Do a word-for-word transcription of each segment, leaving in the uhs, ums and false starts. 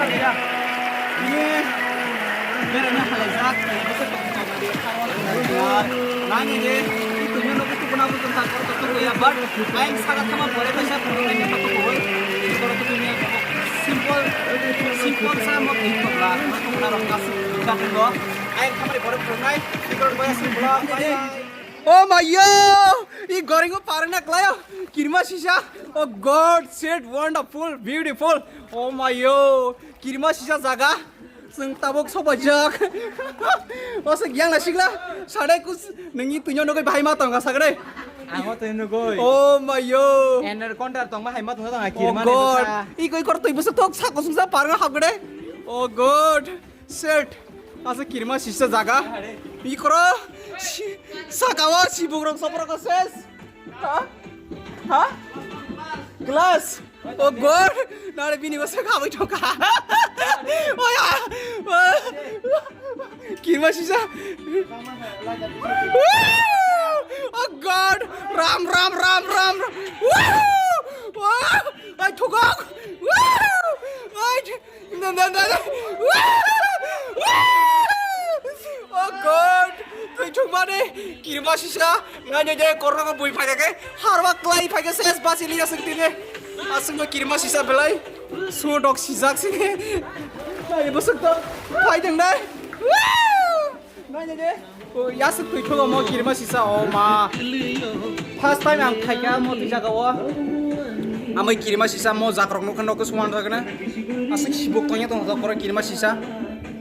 Ini beraina halaijak, tei bwswk tongthok nai, nangni je, tongmani nugwi tubuna bo tongthok, tongthok ya, but ayang saka thama pore kaisa phunuknai nokha tongthok, ini borok tongmani simple, simple sa mo tongthok la, tongthok la, rok kasu, kasu go, ayang thama pore phunuknai, ini borok boya simple, bye bye. Oh my yo! I goringo parna klayo. Kirma sisa. Oh God, shit, wonderful, beautiful. Oh my yo! Kirma sisa jaga. Seng tabok sopajak. Ose gyang na sigla. Sade kus nengi tunyo nogai bahai ma tonga sagre. Ang o twi nugui. Oh my yo! Ender kontar tongma hai ma tonga tonga. Oh kirma ni God! Bwsa. I koi kor twi bwsa tok sa kosung sa parna hapgre. Oh God! Shit! Asa kirma sisa jaga. Ikro. Shi-, saka o sibuk rok sopor ko ses. Ha? Ha? Glass. Oh God. Nare bini basa khabai thoka. Oya. Kirma sisa. Oh God. Ram, ram, ram, ram, ram. Woo! Woo! Ai thokok. Woo! Ai Na, na, na, na. Oh God! Twi thwngmani kirima sisa. Nai, nai, nai, korno bui phai khe. Harwa klai phai khe ses basi liya sing tine. Aswk no kirima sisa belai. Su dok sijak sini. Nai, bwswk to phai thang nai. Nai, nai, nai. O, yaswk twi thwgo mo kirima sisa, o ma. First time ang phaikha mo twi jaga o. Amai kirima sisa mo jakrok nukha nokhe suan ragna. Aswk sibuk tongya tong jakrok kirima sisa.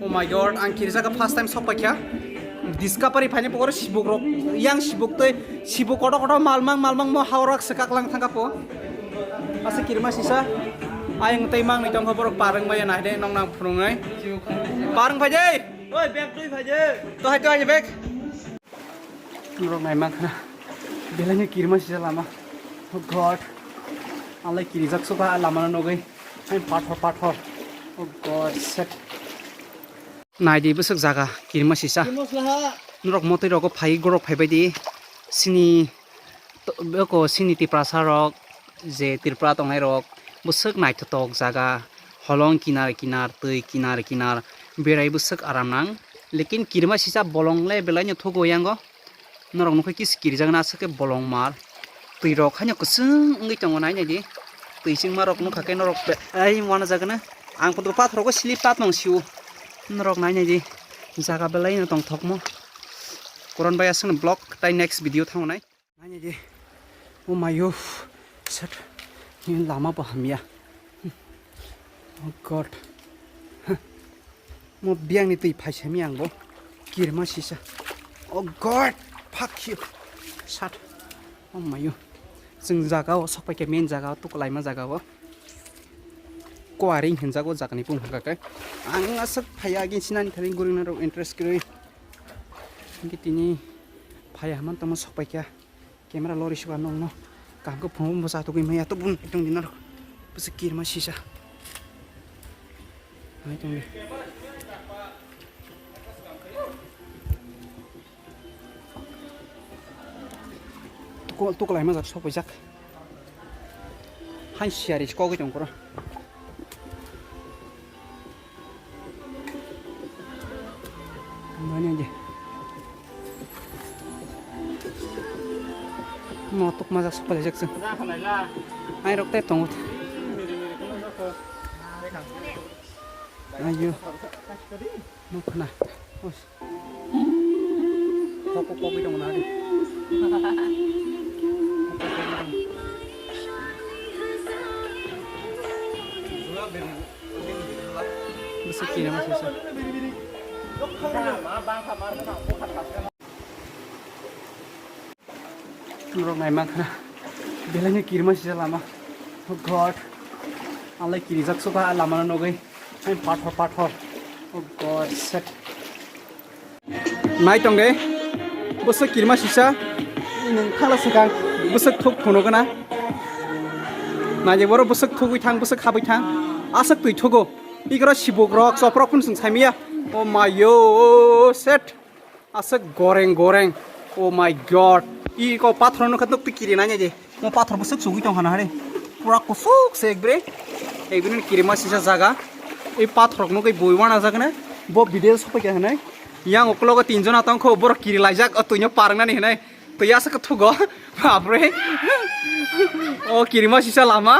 Oh my God, ang kirijak first time sok paikha. Discovery phaini pokoro sibuk rok, yang sibuk twi sibuk kotor kotor malmang malmang mo haurak swkak lang thangkha po. Aswk kirima sisa. Ayang tei mang ni tongkha borok parang maya nai de nong nang phunung nai. Parang phai de. Oi, bag twi phai de. To hai to hai bag. Norok nai mankha na. Belai no kirima sisa lama. Oh God. Alai kirijak suka lama no nogoi. Hai pathor pathor. Oh God, shit. Nai di bwswk jaga kirima sisa. Norok motwi rogo phai gorok phai bai di. Sini To, beko sini Tiprasa rok je Tripura tongnai rok bwswk naithotok jaga, holong kinar kinar, twi kinar kinar berai bwswk aram nang. Lekin kirima sisa bolong le belai no thugo yango. Norok nukhe kis kirijak na aswk khe bolong mar. Twi rok haino kwchwng wngwi tongo nai nai di. Twi chwngma rok nukha khe norok be-, ai uanajak na. Ang photo pathor rok slip tat nang sio. Norok nai nai di. Jaga belai no tongthokmo. Koron bai aswk no vlog tai next video thango nai. Nai di. Oh my God. Sat. Ni lama bo hamya. Oh God. Huh. Mo biang ni twi phai sami ang bo. Kirma sisa. Oh God. Fuck you. Sat. Oh my God. Chwng jaga o sok pai khe main jaga o tuklaima jaga o. Kuaring hinjago jaga ni bung haka khe. Ang aswk phai agi sinani thani guring na rok interest kwrwi. Hingke tini phai haman tongma sok pai kha. Camera lori suka nongno kaham khe phungo bwsa tugui maya to bun tong di norok. Bwsa kirma sisa. Hai tong di. Tukul, tukul ai majak sok paijak. Hai siari kogoi tong koro. Mani aja. Mo tuk majak sok paijak sung. Ai rok tai tongo. Ayo. Nukna. Os. Kok kok kok dong nari. Bwswk kina ma sasa. Norok nai mankha na. Belai no kirima sisa lama. Oh God. Alai kirijak suka lama no nogoi. Ai pathor pathor. Oh God, shit. Nai tong de. Bwswk kirima sisa. Nung thala swkang. Bwswk thuk phuno gana. Nai je boro bwswk thugui thang, bwswk habui thang. Aswk twi thugo. Ikoro sibuk rok, chop rok phun swng saimiya. Oh my yo, shit. Aswk goreng goreng. Oh my God. I ko pathor no khatuk tikiri nanya je. Mo pathor bwswk sugui tong hana hare. Pura kusuk se ekbre. Ekbre kirima sisa jaga. Ei pathorrok nugwi bui uanajak hinwi bo video sopai kha hinwi. Yang uklogo tinjon atong kho, borok kiri laijak, o twino parwngnani hinwi. Twi asa kwthugo. Bapre. O kirima sisa lama.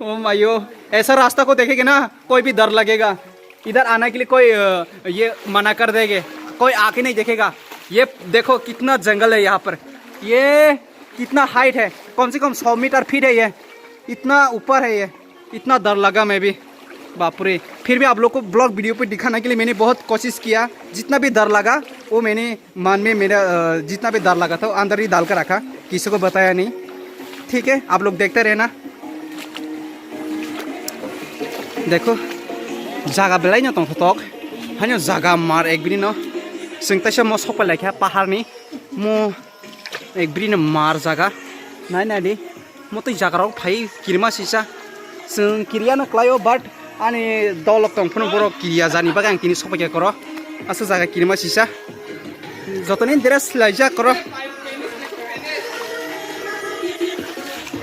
O mayo. Aisa rasta ko dekhega na, koi bhi dar lagega. Idhar aane ke liye koi, uh, ye mana kar dege. Koi aake nahi dekhega. Ye dekho kitna jungle hai yahan par. Ye kitna height hai. Kam se kam sau meter feet hai ye. Itna upar hai ye. Itna dar laga main bhi. Baap re. Phir bhi aap log ko vlog video pe dikhane ke liye maine bahut koshish kiya. Jitna bhi dar laga, wo maine man mein mera, uh, jitna bhi dar laga tha, wo andar hi dal kar rakha. Kisi ko bataya nahi. Thik hai, aap log dekhte rehna. Dekho, jaga belai no tongthotok. Haino jaga mar ek bini no. Chwng taisa mo sok pai lai kha pahar ni. Mo Ek biri no mar jaga. Nai nai di. Motwi jaga rok phai kirima sisa. Chwng kiriya no kwlai o, but ani dolok tong phano borok kiriya jani bagwi ang tini sokphaikha koro. Aswk jaga kirima sisa. Jotoni dress laijak koro.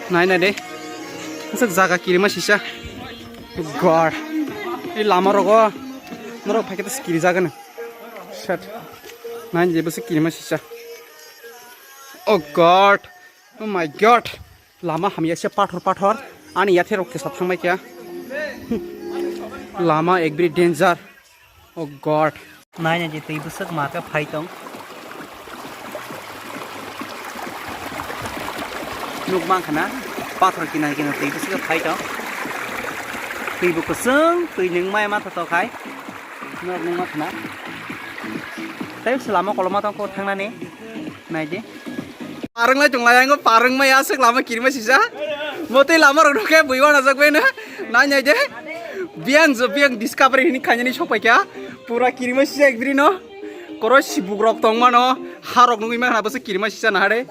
Nai nai di. Aswk jaga kirima sisa. God. Ei lama rogo. Norok phaikhe to kiri jagano. Shit. Nai di bwswk kirima sisa. Oh God. Oh my God. Lama hamya se pathor pathor. Ani yathe rok kesa thangbai kya. Lama ek biri danger. Oh God. Nai nai je twi bwswk ma khe phai tong. Nuk mang khana pathor kinar kinar twi bwswk phai tong. Twi bo kwchwng, twi nwng mai ma tho khai. Nuk nuk mang khana. Tei se lama koloma tong kho thangnani. Nai di. Parwng lai tong lai, ang parwng mai aswk lama kirima sisa. Motwi lama rok khe bui wana jak bai na. Nai nai de. Biang jo biang discovery hini khainani sokpai kha. Pura kirima sisa ek biri no. Koro sibuk rok tong mano. Ha rok nugwi mano bwswk kirima sisa nahare.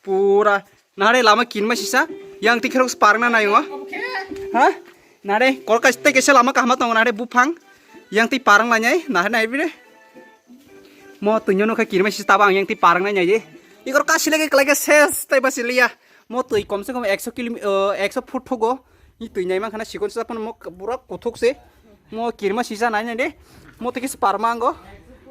Pura nahare lama kirima sisa. Yang tikhe rok parwng na nai o. Ha? Nare, kor kaisa tei kaisa lama kaham tongo nare buphang. Yang tei parang lainai, nare nai bire. Mo twi nw nukha kirima si tabang yang tei parang nai nai. Ikor kasi lagi kelai ke ses tei basi liya. Mo twi kom se kom ekso kilo, eh, ekso foot thogo. Ni twi nai mankha na sikon sa pon mo bura kuthuk se. Mo kirima sisa nai nai de. Mo twi kis parmango.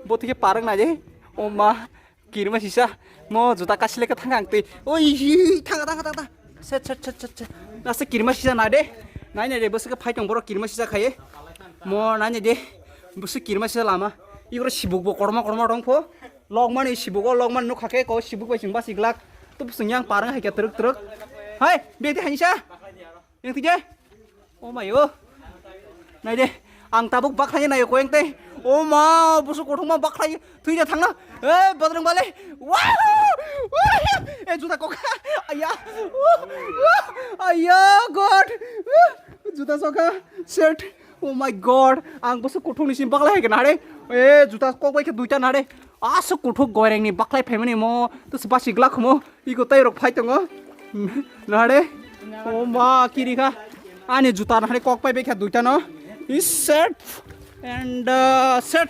Bo twi parang nai de. O ma. Kirima sisa, mo juta kasileka thangkha ang twi. Oi, hi, hi, thangkha, thangkha, thangkha. Set, set, set, set, set. Nasa kirima sisa na de. Nai, nai de, bwswk phai tong borok kirima sisa khaye. Mo nai, nai de, bwswk kirima sisa lama. Igoro sibuk bo korma, korma rong pho. Logmani sibuk o, logmani nukha khe ko sibuk bai chwng basi glak. Tu bwswk yang parang hai khe twrwk, twrwk. Hai, beti hanisa. Yang tije. Oh my oh. Nai de. Ang tabuk bakhlai nai ko yang tei. Oh ma, busu kothoma bakhlai. Thui de thangna. Eh, bodrong bale. Wow! Eh, juta kokha. Aya. Aya, God. Juta sokha. Shirt. Oh my God. Ang busu kothong ni sim bakhlai hai na de. Eh, juta kok bai khe duita na de. Aswk kuthuk goirengni baklai phaimani mo, to se basi glak mo, iko tai rok phai tongo. Nare? O ma, kiri kha. Ani juta nare kok pai bekha duita no. Is set and, uh, set.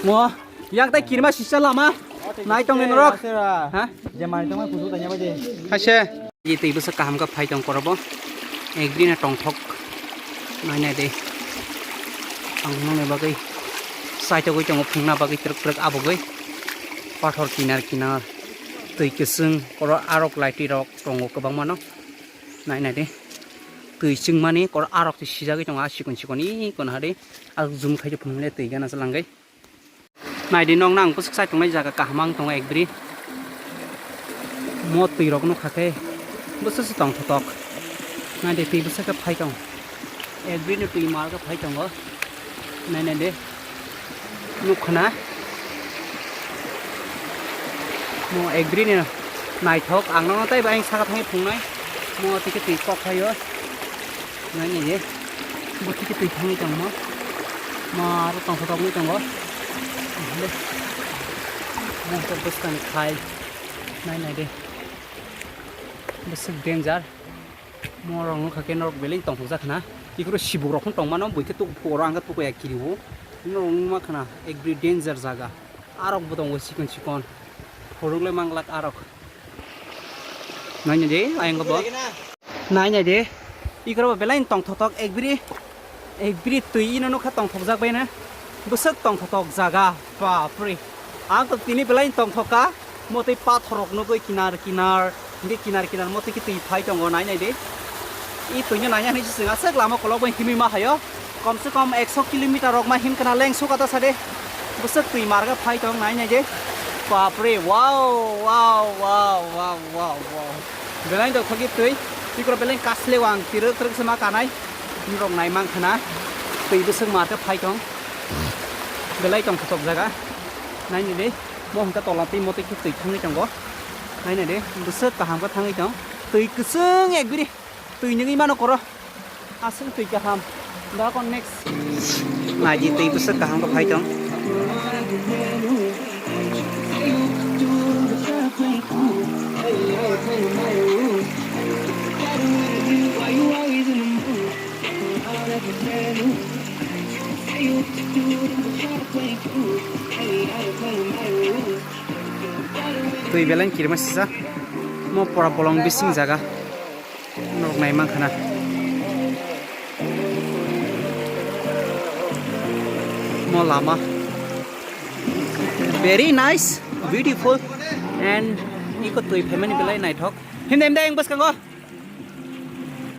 Mo, yang tai kirma sisa lama. Nai tong ni norok. Ha? Je mani tong mai kusu tanya baje. Kaise. Ye twi bwsa kaham khe phai tong korobo. Ek bini tongthok. Nai nai de. Ang nokni bagwi saitogwi tongo phungna bagwi twrwk twrwk abogwi. Pathor kinar kinar. Twi kwchwng oro arok laitwi rok tongo kwbangma no. Nai nai de. Twi chwngmani koro arok twi sijagwi tongo a sikon sikon i kono hade. A zoom khai phunukle twi gana se langwi. Naidi nokno ang bwswk chai tongnai jaga kaham ang tongo ekbri. Mo twi rok nukha khe bwswk se tongthotok. Naidi twi bwswk khe phai tong. Ekbri ni twi mar khe phai tongo. Nai nai de. Nukha na. Mo ekbri ni naithok ang nono tei bai saka thangwi phungnai. Mo twi khe twi kok phaio. Nai nai de. Bo twi khe twi thangwi tongmo. Ma aro tongthok tongwi tongo. Mo to bwskang khai. Nai nai de. Bwswk danger. Mo rok nokha khe norok belai tongthok jak khna. Ikhoro sibuk rok phano tongmano, bui khe tuk phukoro ang khe tukuya kiriwo. Norok nukma khna ekbri danger jaga. Arok bo tongo chikon chikon. Phorok le manglak arok. Nai nai de, ayang bo. Nai nai de. Ikorbo belai tongthotok ekbiri, ekbiri twi ino nukha tongthokjak baino. Bwswk tongthotok jaga, bapre. Ang to tini belai tongthokka, motwi pathorrok nugwi kinar kinar, hingke kinar kinar motwi ki twi phai tongo, nai nai de. I twino nai nai hinwi se chwng aswk lama kolok bai himwi ma hayo. Kom se kom ekso kilometer rok ma himkhana lengsu kata sade. Bwswk twi marga phai tong nai nai de. Bapre, wow, wow, wow. Belai dok thogi twi. Tikro belai kasle wang tiro truk se ma kanai. Norok nai mang khana. Twi bwswk marga phai tong. Belai tong thotok jaga. Nai nai de. Mo hingka tola twi motwi ki twi thangwi tongo. Nai nai de. Bwswk kaham khe thangwi tong. Twi kwchwng ekbiri. Twi nungwi mano koro. Aswk twi kaham. Da kon next. Naidi twi bwswk kaham khe phai tong. Twi belai kirima sisa. Mo pora bolong bising jaga. Norok nai mankha na. Mo lama. Very nice, beautiful, and iko twi phaimani belai naithok. Himda himda yang bwskango.